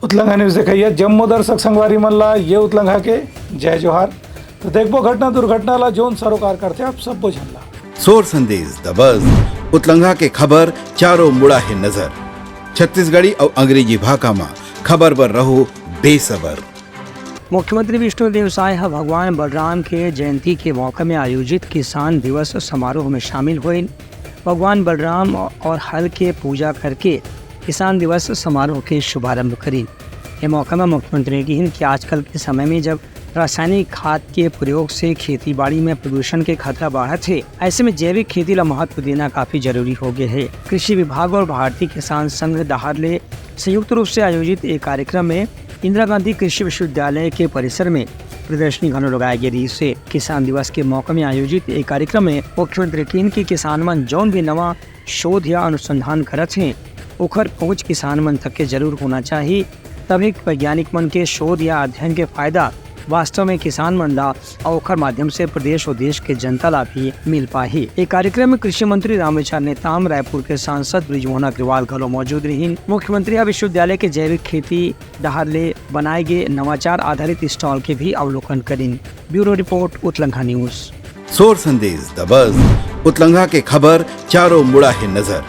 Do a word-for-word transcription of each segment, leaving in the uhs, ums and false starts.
उतलंघा news देखइया जम्मो दर्शक संगवारी मन ला ये उतलंघा के जय जोहार। तो देखबो घटना दुर्घटना ला जोन सरोकार करथे आप सब्बो झन ला। सोर संदेश दबस उतलंघा के खबर चारों मुड़ा हे नजर। छत्तीसगढ़ी अउ अंग्रेजी भाखा म खबर बर रहो बेसबर। मुख्यमंत्री विष्णुदेव साय ह भगवान बलराम के जयंती के मौका में आयोजित किसान दिवस समारोह में शामिल होइन। भगवान बलराम और हल के पूजा करके किसान दिवस समारोह के शुभारंभ करिन। ये मौका में मुख्यमंत्री ने किहिन कि आजकल के समय में जब रासायनिक खाद के प्रयोग से खेती बाड़ी में प्रदूषण के खतरा बढ़त हे, ऐसे में जैविक खेती ला महत्व देना काफी जरूरी हो गए हे। कृषि विभाग और भारतीय किसान संघ डहार ले संयुक्त रूप से आयोजित एक कार्यक्रम में इंदिरा गांधी कृषि विश्वविद्यालय के परिसर में प्रदर्शनी घलो लगाए गे रहिस हे। किसान दिवस के मौका में आयोजित एक कार्यक्रम में मुख्यमंत्री किहिन कि किसान मन जौन भी नवा शोध या अनुसंधान करत हें, ओखर पहुंच किसान मन तक के जरूर होना चाही, तभी वैज्ञानिक मन के शोध या अध्ययन के फायदा वास्तव में किसान मन ला और ओखर माध्यम से प्रदेश और देश के जनता ला भी मिल पाही। एक कार्यक्रम में कृषि मंत्री रामविचार नेताम, रायपुर के सांसद बृजमोहन अग्रवाल घलो मौजूद रहिन। मुख्यमंत्री ह विश्वविद्यालय के जैविक खेती डहार ले बनाए गे नवाचार आधारित स्टॉल के भी अवलोकन करिन। ब्यूरो रिपोर्ट, उतलंघा न्यूज। सोर संदेश दबस उतलंघा के खबर चारों मुड़ा हे नजर।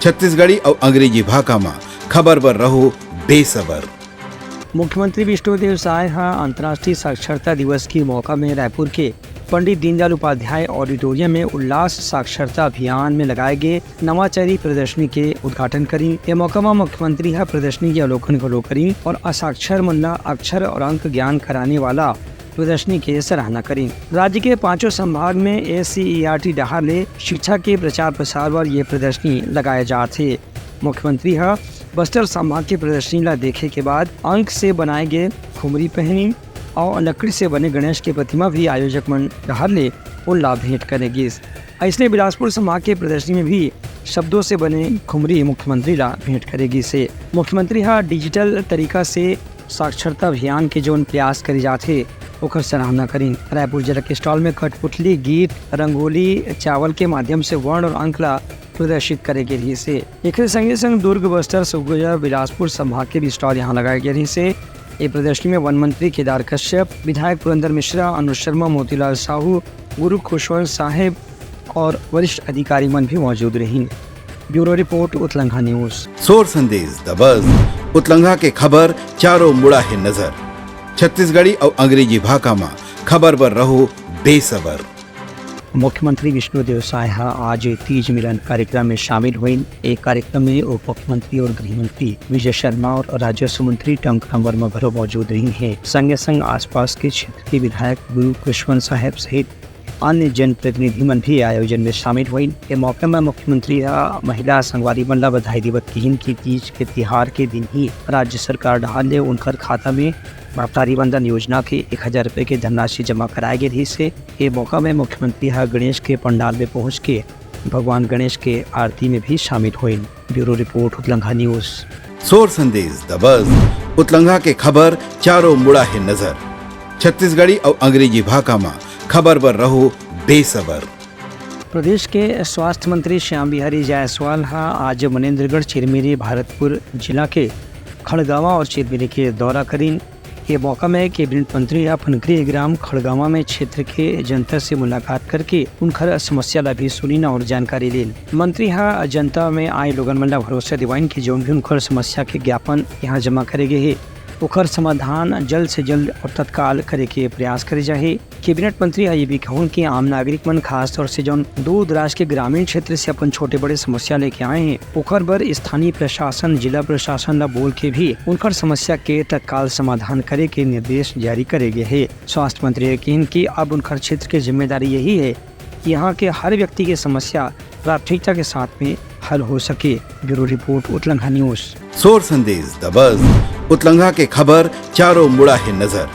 छत्तीसगढ़ी अउ अंग्रेजी भाखा म खबर बर रहो बेसबर। मुख्यमंत्री विष्णुदेव साय ह अंतर्राष्ट्रीय साक्षरता दिवस के मौका में रायपुर के पंडित दीनदयाल उपाध्याय ऑडिटोरियम में उल्लास साक्षरता अभियान में लगाए गे नवाचारी प्रदर्शनी के उद्घाटन करिन। ये मौका म मुख्यमंत्री ह प्रदर्शनी के अवलोकन घलो करिन और असाक्षर मन ला अक्षर और अंक ज्ञान कराने वाला प्रदर्शनी के सराहना करिन। राज्य के पांचों संभाग में एससीईआरटी डहार ले शिक्षा के प्रचार प्रसार बर ये प्रदर्शनी लगाए जात हे। मुख्यमंत्री ह बस्तर संभाग के प्रदर्शनी ला देखे के बाद अंक से बनाए गे खुमरी पहनी और लकड़ी से बने गणेश के प्रतिमा भी आयोजक मन डहार ले उन ला भेंट करे गिस। अइसने बिलासपुर संभाग के प्रदर्शनी में भी शब्दों से बने खुमरी मुख्यमंत्री ला भेंट करे गिस हे। मुख्यमंत्री ह डिजिटल तरीका से साक्षरता अभियान के जोन प्रयास करे जात हे, ओकर सराहना करिन। रायपुर जिला के स्टॉल में कठपुतली, गीत, रंगोली, चावल के माध्यम से वर्ण और अंक ला प्रदर्शित करे गे रहिस हे। एकरे संगे संग दुर्ग, बस्तर, सरगुजा, बिलासपुर संभाग के भी स्टॉल यहाँ लगाए गे रहिस हे। ये प्रदर्शनी में वन मंत्री केदार कश्यप, विधायक पुरंदर मिश्रा, अनुज शर्मा, मोतीलाल साहू, गुरु खुशवंत साहेब और वरिष्ठ अधिकारी मन भी मौजूद रहिन। ब्यूरो रिपोर्ट, उतलंघा न्यूज। सोर संदेश दबस उतलंघा के खबर चारों मुड़ा हे नजर। छत्तीसगढ़ी अउ अंग्रेजी भाखा म खबर बर रहो बेसबर। मुख्यमंत्री विष्णुदेव साय ह आज तीज मिलन कार्यक्रम में शामिल होइन। एक कार्यक्रम में उप मुख्यमंत्री और गृह मंत्री विजय शर्मा और राजस्व मंत्री टंकराम वर्मा घलो मौजूद रहिन हे। संगे संग आसपास के क्षेत्र के विधायक गुरु खुशवंत साहेब सहित अन्य जनप्रतिनिधि मन भी आयोजन में शामिल होइन। ये मौका में मुख्यमंत्री ह महिला संगवारी मन ला बधाई देवत किहिन कि तीज के तिहार के दिन ही राज्य सरकार डहार ले उनकर खाता में महतारी वंदन योजना के एक हजार रुपए के धनराशि जमा कराए गे रहिस हे। ये मौका में मुख्यमंत्री ह गणेश के पंडाल में पहुंच के भगवान गणेश के आरती में भी शामिल होइन। ब्यूरो रिपोर्ट, उतलंघा न्यूज। सोर संदेश दबस उतलंघा के खबर चारों मुड़ा हे नजर। छत्तीसगढ़ी अउ अंग्रेजी भाखा म खबर बर रहो बेसबर। प्रदेश के स्वास्थ्य मंत्री श्याम बिहारी जायसवाल ह आज मनेंद्रगढ़, चिरमिरी, भरतपुर जिला के खड़गावा और चिरमिरी के दौरा करिन। ये मौका में कैबिनेट मंत्री अपन गृह ग्राम खड़गावा में क्षेत्र के जनता से मुलाकात करके उनकर समस्या ला भी सुनिन और जानकारी लीन। मंत्री ह जनता में आए लोगन मन ला भरोसा दिवाइन कि जौन भी उनकर समस्या के ज्ञापन यहाँ जमा करे गे हे, ओकर समाधान जल्द से जल्द और तत्काल करे के प्रयास करे जाही। कैबिनेट मंत्री ह ये भी कहून कि आम नागरिक मन, खासतौर से जौन दूर दराज के ग्रामीण क्षेत्र से अपन छोटे बड़े समस्या लेके आए हैं, ओकर बर स्थानीय प्रशासन, जिला प्रशासन ला बोल के भी उनकर समस्या के तत्काल समाधान करे के निर्देश जारी करे गए हे। स्वास्थ्य मंत्री ह किहिन कि अब उनकर क्षेत्र के जिम्मेदारी यही है कि यहाँ के हर व्यक्ति के समस्या प्राथमिकता के साथ में हल हो सके। ब्यूरो रिपोर्ट, उतलंघा न्यूज। सोर संदेश दबस उतलंघा के खबर चारों मुड़ा हे नजर।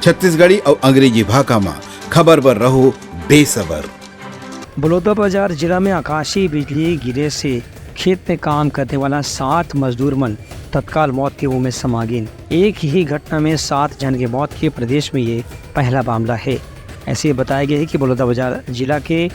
छत्तीसगढ़ी अउ अंग्रेजी भाखा म खबर बर रहो बेसबर। बलौदाबाजार जिला में आकाशीय बिजली गिरे से खेत में काम करने वाला सात मजदूर मन तत्काल मौत के मुंह में समा गिन। एक ही घटना में सात जन के मौत के प्रदेश में ये पहला मामला है। ऐसे बताया गया है कि बलौदाबाजार जिला के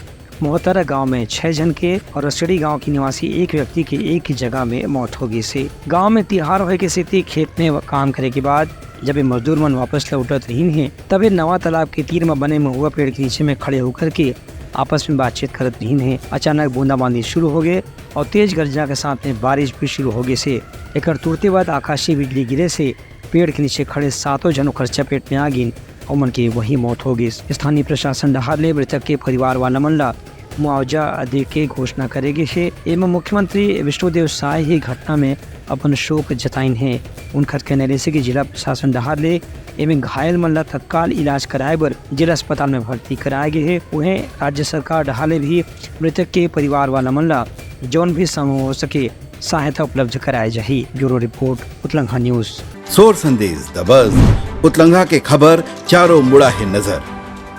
मोहतरा गांव में छह झन के और रसड़ी गांव के निवासी एक व्यक्ति के एक ही जगह में मौत हो गई से। गांव में तिहार होए के सेती खेत में काम करे के बाद जब ये मजदूर मन वापस लौटत रहिन हे, तबे नवा तालाब के तीर में बने महुआ पेड़ के नीचे में खड़े होकर के आपस में बातचीत करत रहिन हे। अचानक बूंदाबांदी शुरू हो गए और तेज गर्जना के साथ में बारिश भी शुरू हो गई से। एकर तुरते बाद आकाशीय बिजली गिरे से पेड़ के नीचे खड़े सातों झन ओकर चपेट में आ गिन। ओमन के वही मौत हो गिस। स्थानीय प्रशासन डहार ले मृतक के परिवार वाला मन ला मुआवजा दे के घोषणा करे गे हे। एमा मुख्यमंत्री विष्णुदेव साय ही घटना में अपन शोक जताइन हे। उनकर कहना रहिसे कि जिला प्रशासन डहार ले एमे घायल मन ला तत्काल इलाज कराए बर जिला अस्पताल में भर्ती कराए गे हे। उहें, राज्य सरकार डहार ले भी मृतक के परिवार वाला मन ला जौन भी संभव हो सके सहायता उपलब्ध कराए जाही। ब्यूरो रिपोर्ट, उतलंघा न्यूज। सोर संदेश दबस, उतलंघा के खबर चारों मुड़ा हे नजर।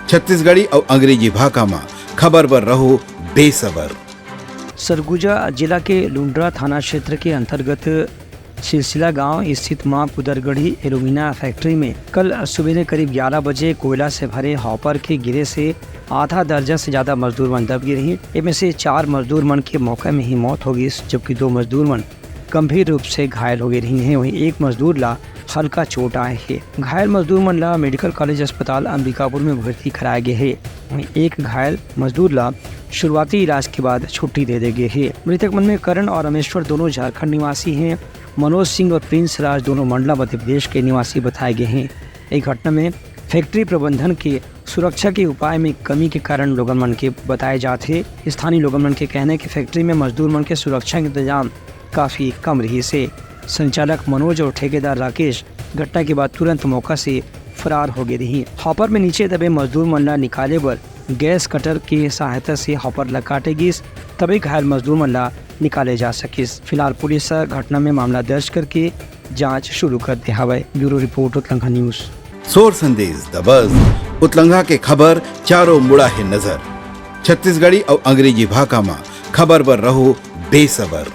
छत्तीसगढ़ी अउ अंग्रेजी भाखा म खबर बर रहो बेसबर। सरगुजा जिला के लुंड्रा थाना क्षेत्र के अंतर्गत सिलसिला गांव स्थित मां कुदरगढ़ी एल्यूमिना फैक्ट्री में कल सुबेरे करीब ग्यारह बजे कोयला से भरे हॉपर के गिरे से आधा दर्जन से ज्यादा मजदूर मन दब गे रहिन। एमे से चार मजदूर मन के मौका में ही मौत हो गिस, जबकि दो मजदूर मन गंभीर रूप से घायल हो गे रहिन हे। वहीं एक मजदूर ला हल्का चोट आए हे। घायल मजदूर मन ला मेडिकल कॉलेज अस्पताल अंबिकापुर में भर्ती कराए गे हे। वहीं एक घायल मजदूर ला शुरुआती इलाज के बाद छुट्टी दे दे गे हे। मृतक मन में करण और रामेश्वर दोनों झारखंड निवासी हैं। मनोज सिंह और प्रिंस राज दोनों मंडला मध्य प्रदेश के निवासी बताए गए हैं। एक घटना में फैक्ट्री प्रबंधन के सुरक्षा के उपाय में कमी के कारण लोगन मन के बताए जात हे। स्थानीय लोगन मन के कहना है कि फैक्ट्री में मजदूर मन के सुरक्षा के इंतजाम काफी कम रहिस हे। संचालक मनोज और ठेकेदार राकेश घटना के बाद तुरंत मौका से फरार हो गए रही। हॉपर में नीचे दबे मजदूर मन ला निकाले बर गैस कटर के सहायता से हॉपर ला काटे गिस, तबे घायल मजदूर मन ला निकाले जा सकिस। फिलहाल पुलिस ह घटना में मामला दर्ज करके जांच शुरू कर दे हवय। ब्यूरो रिपोर्ट, उतलंघा न्यूज। सोर संदेश दबस, उतलंघा के खबर चारों मुड़ा हे नजर। छत्तीसगढ़ी अउ अंग्रेजी भाखा म खबर बर रहो बेसबर।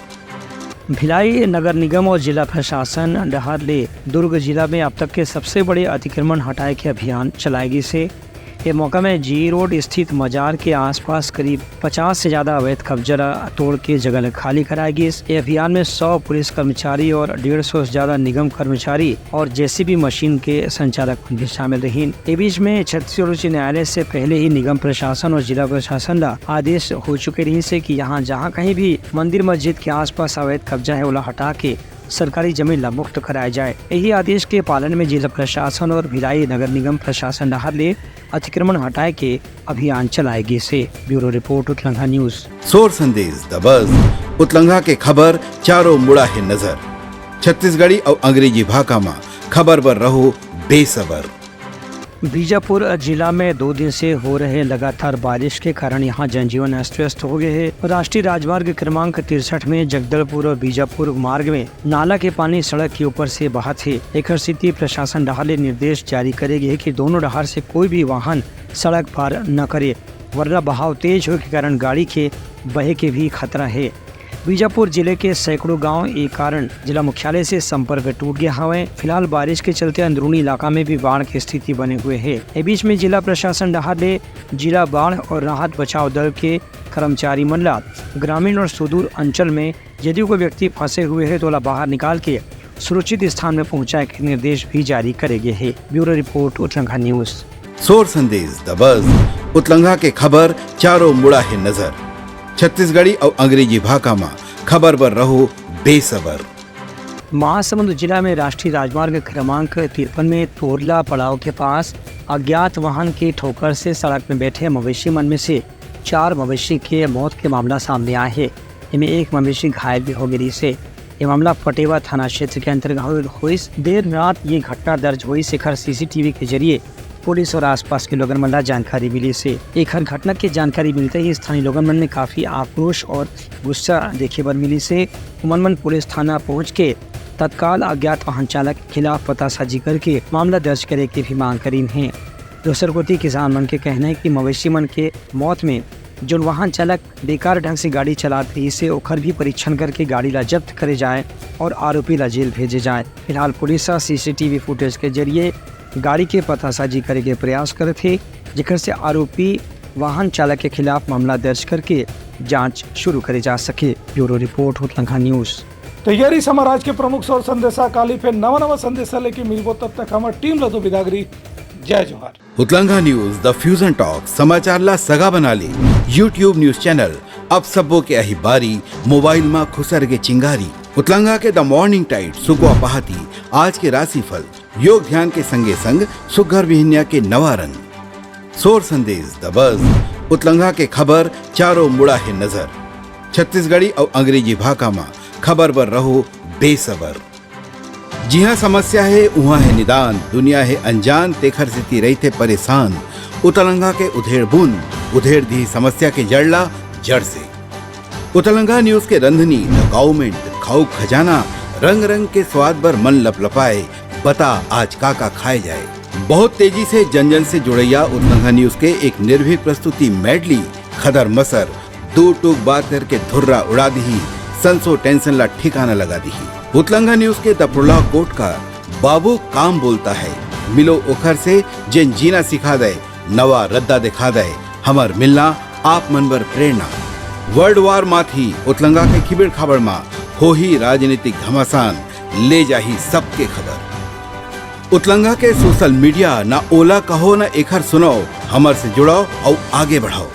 भिलाई नगर निगम और जिला प्रशासन डहार ले दुर्ग जिला में अब तक के सबसे बड़े अतिक्रमण हटाए के अभियान चलाए गिस हे। ये मौका में जी रोड स्थित मजार के आसपास करीब पचास से ज्यादा अवैध कब्जा ला तोड़ के जगह ला खाली कराए गिस। ये अभियान में सौ पुलिस कर्मचारी और डेढ़ सौ से ज्यादा निगम कर्मचारी और जेसीबी मशीन के संचालक मन भी शामिल रहिन। ये बीच में छत्तीसगढ़ उच्च न्यायालय से पहले ही निगम प्रशासन और जिला प्रशासन ला आदेश हो चुके रहिस हे कि यहाँ जहाँ कहीं भी मंदिर मस्जिद के आसपास अवैध कब्जा है, ओला हटा के सरकारी जमीन ला मुक्त कराए जाए। यही आदेश के पालन में जिला प्रशासन और भिलाई नगर निगम प्रशासन डहार ले अतिक्रमण हटाए के अभियान चलाए गिस हे। ब्यूरो रिपोर्ट, उतलंघा न्यूज। सोर संदेश दबस, उतलंघा के खबर चारों मुड़ा हे नजर। छत्तीसगढ़ी अउ अंग्रेजी भाखा म खबर बर रहो बेसबर। बीजापुर जिला में दो दिन से हो रहे लगातार बारिश के कारण यहाँ जनजीवन अस्त व्यस्त हो गए है। राष्ट्रीय राजमार्ग क्रमांक तिरसठ में जगदलपुर और बीजापुर मार्ग में नाला के पानी सड़क के ऊपर से बहत हे। एकर सेती प्रशासन डहार ले निर्देश जारी करे गे हे कि दोनों डहार से कोई भी वाहन सड़क पार न करे, वरना बहाव तेज होए के कारण गाड़ी के बहे के भी खतरा हे। बीजापुर जिले के सैकड़ों गांव ए कारण जिला मुख्यालय से संपर्क टूट गया हवय। फिलहाल बारिश के चलते अंदरूनी इलाका में भी बाढ़ की स्थिति बने हुए हे। ए बीच में जिला प्रशासन डहार ले जिला बाढ़ और राहत बचाव दल के कर्मचारी मन ला ग्रामीण और सुदूर अंचल में यदि कोई व्यक्ति फंसे हुए है तो ओला बाहर निकाल के सुरक्षित स्थान में पहुंचाए के निर्देश भी जारी करे गए हे। ब्यूरो रिपोर्ट, उतलंघा न्यूज। सोर संदेश दबस, उतलंघा के खबर चारों मुड़ा हे नजर। छत्तीसगढ़ी अउ अंग्रेजी भाखा म खबर बर रहो बेसबर। महासमुंद जिला में राष्ट्रीय राजमार्ग क्रमांक तिरपन में तोरला पड़ाव के पास अज्ञात वाहन के ठोकर से सड़क में बैठे मवेशी मन में से चार मवेशी के मौत के मामला सामने आए हे। एमे एक मवेशी घायल भी हो गे रिहिस हे। ये मामला पटेवा थाना क्षेत्र के अंतर्गत होइस। देर रात ये घटना दर्ज होइस, एखर सीसीटीवी के जरिए पुलिस और आसपास के लोगन मन ला जानकारी मिलिस हे। एखर घटना के जानकारी मिलते ही स्थानीय लोगन मन में काफी आक्रोश और गुस्सा देखे बर मिलिस हे। उमन मन पुलिस थाना पहुंच के तत्काल अज्ञात वाहन चालक के खिलाफ पतासाजी करके मामला दर्ज करे के भी मांग करिन हे। दूसर कोति किसान मन के कहना है कि मवेशी मन के मौत में जोन वाहन चालक बेकार ढंग से गाड़ी चलात रहिस हे, ओखर भी परीक्षण करके गाड़ी ला जब्त करे जाए और आरोपी ला जेल भेजे जाए। फिलहाल पुलिस ह सीसीटीवी फुटेज के जरिए गाड़ी के पतासाजी करे के प्रयास करत हे, जेकर से आरोपी वाहन चालक के खिलाफ मामला दर्ज करके जांच शुरू करे जा सके। ब्यूरो रिपोर्ट, उतलंघा न्यूज। तो ये रही हमारा आज के प्रमुख सौर संदेशा। काली फिर नवा नवा संदेशा लेके मिलबो, तब तक हमार टीम ला दो बिदागरी। जय जोहार। उतलंघा न्यूज, द फ्यूजन टॉक, समाचार ला सगा बना ले। YouTube न्यूज चैनल, अब सबो के आही बारी, मोबाइल मा खुसर के चिंगारी। उतलंघा के द मॉर्निंग टाइड, सुकवा पहाती, आज के राशिफल, योग ध्यान के संगे संग सुग्घर बिहनिया के नवा रंग। सोर संदेश, द बज, उतलंघा के खबर, चारों मुड़ा हे नजर। छत्तीसगढ़ी अउ अंग्रेजी भाखा मा खबर बर रहो बेसबर। जिहाँ समस्या हे, उहाँ हे निदान, दुनिया हे अनजान, तेखर सेती रहिथे परेशान। उतलंघा के उधेड़ बुन, उधेड़ दिही समस्या के जड़ ला जड़ से। उतलंघा न्यूज के रंधनी, द काउमेंट, खाऊ खजाना, रंग रंग के स्वाद बर मन लपलपाए, बता आज का का खाए जाए। बहुत तेजी से जन जन से जुड़ैया उतलंघा न्यूज के एक निर्भीक प्रस्तुति मेडली, खदर मसर, दू टूक बात करके धुर्रा उड़ा दिही, संसो टेंशन ला ठिकाना लगा दिही। उतलंघा न्यूज के दपड़ला कोट का बाबू काम बोलता है, मिलो ओखर से जेन जीना सिखा दे, नवा रद्दा दिखा दे, हमर मिलना आप मन बर प्रेरणा। वर्ल्ड वार माथी उतलंगा के खिबेड़ खाबड़ मा होही राजनीतिक घमासान, ले जाही सबके खबर। उतलंगा के सोशल मीडिया, ना ओला कहो ना एखर सुनाओ, हमर से जुड़ाओ अउ आगे बढ़ाओ।